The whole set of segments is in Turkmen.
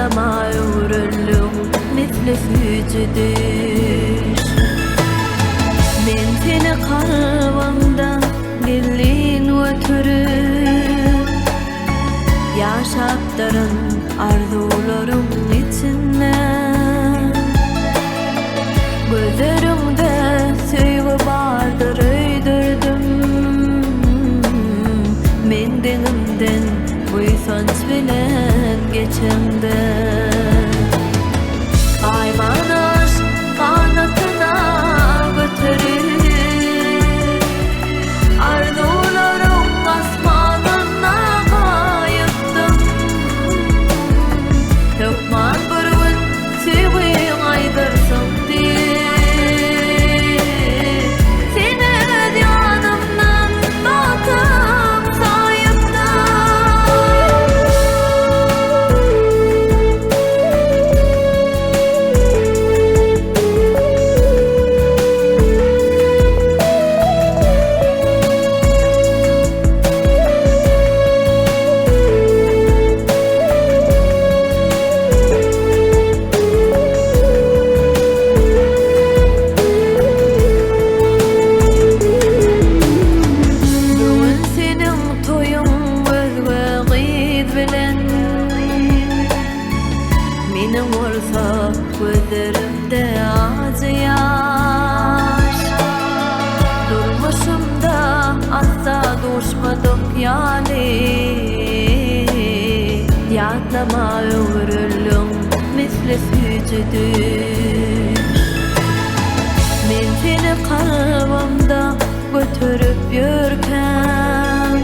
Ýatlama öwrüldiň misli süýji düýş. Men seni kalbymda gizlin göterip, Ýaşapdyryn arzuwlaryň içinde. Gözleriňde söýgi bardyr öýdürdim. Men deňimden buýsanç bilen geçeňde. Aýman aşk ganatyna göterip, Arzuwlaryň asmanyna gaýypdym. Hökman bir gün Söýgiň aýdyrsyň diýip, Seni öz ýanymdan bagtym saýypdym. Bu gün seniň toýuň özge gyz bilen Meniň bolsa gözlerimde ajy ýaş Durmuşymda asla duşmadyk ýaly Ýatlama öwrüldiň misli süýji düýş. Men seni kalbymda göterip ýörkäm,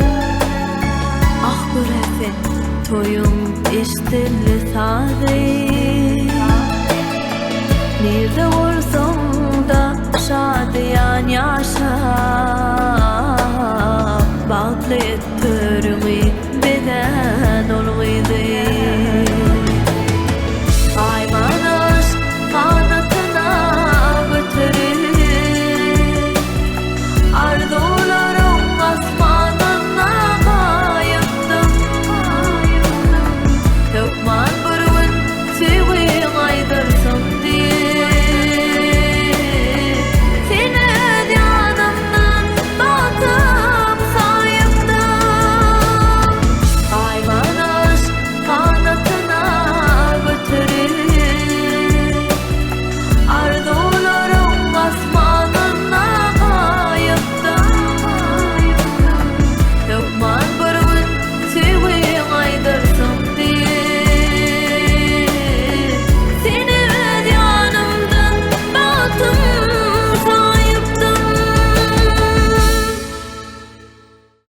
Ah göre sen toýuň eşdildi sazy. Nirde bolsaň-da şadyýan ýaşa, Bagtly et.